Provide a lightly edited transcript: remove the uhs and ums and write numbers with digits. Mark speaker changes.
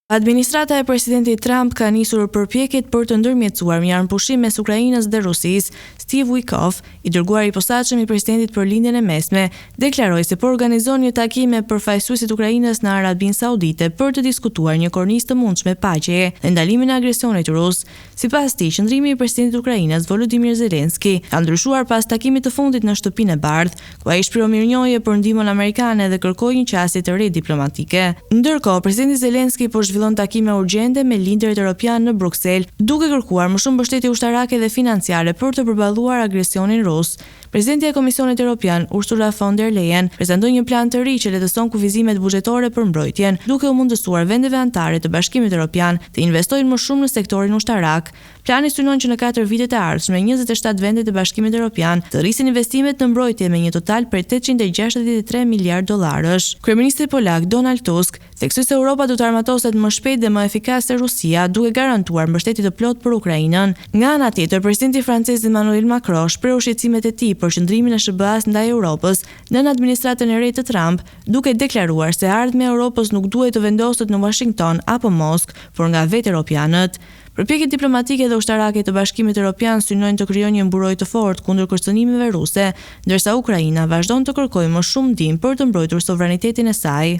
Speaker 1: Administrata e Presidentit Trump ka nisur përpjekjet për të ndërmjetësuar një armëpushim mes Ukrainës dhe Rusisë. Steve Witkoff, i dërguari i posaçëm i presidentit për Lindjen e Mesme, deklaroi se po organizon një takim me përfaqësuesit ukrainas në Arabinë Saudite për të diskutuar një kornizë të mundshme paqeje dhe ndalimin e agresionit rus. Sipas tij, qëndrimi i presidentit ukrainas Volodymyr Zelensky ka ndryshuar pas takimit të fundit në Shtëpinë e Bardhë, ku ai shprehu mirënjohje për ndihmën amerikane dhe kërkoi një qasje të re diplomatike. Ndërkohë, presidenti Zelensky po zhvillon takime urgjente me liderët europianë në Bruksel, duke kërkuar më shumë mbështetje ushtarake dhe financiare për të përballuar agresionin rus. Presidentja e Komisionit Europian, Ursula von der Leyen, prezantoi një plan të ri që lehtëson kufizimet buxhetore për mbrojtjen, duke u mundësuar vendeve anëtare të Bashkimit Europian të investojnë më shumë në sektorin ushtarak. Plani synon që në katër vitet e ardhshme, 27 vendet e Bashkimit Europian të rrisin investimet në mbrojtje me një total prej 863 miliardë dollarësh. Kryeministri polak, Donald Tusk, Theksoi se Europa do të armatoset më shpejt dhe më efikas se Rusia, duke garantuar mbështetje të plotë për Ukrainën. Nga ana tjetër, presidenti francez Emmanuel Macron shprehu shqetësimet e tij për qëndrimin e SHBA-së ndaj Europës nën administratën e re të Trump, duke deklaruar se e ardhmja e Europës nuk duhet të vendoset në Uashington apo Moskë, por nga vetë europianët. Përpjekjet diplomatike dhe ushtarake të Bashkimit Europian synojnë të krijojnë një mburojë të fortë kundër kërcënimeve ruse, ndërsa Ukraina vazhdon të kërkojë më shumë ndihmë për të mbrojtur sovranitetin e saj.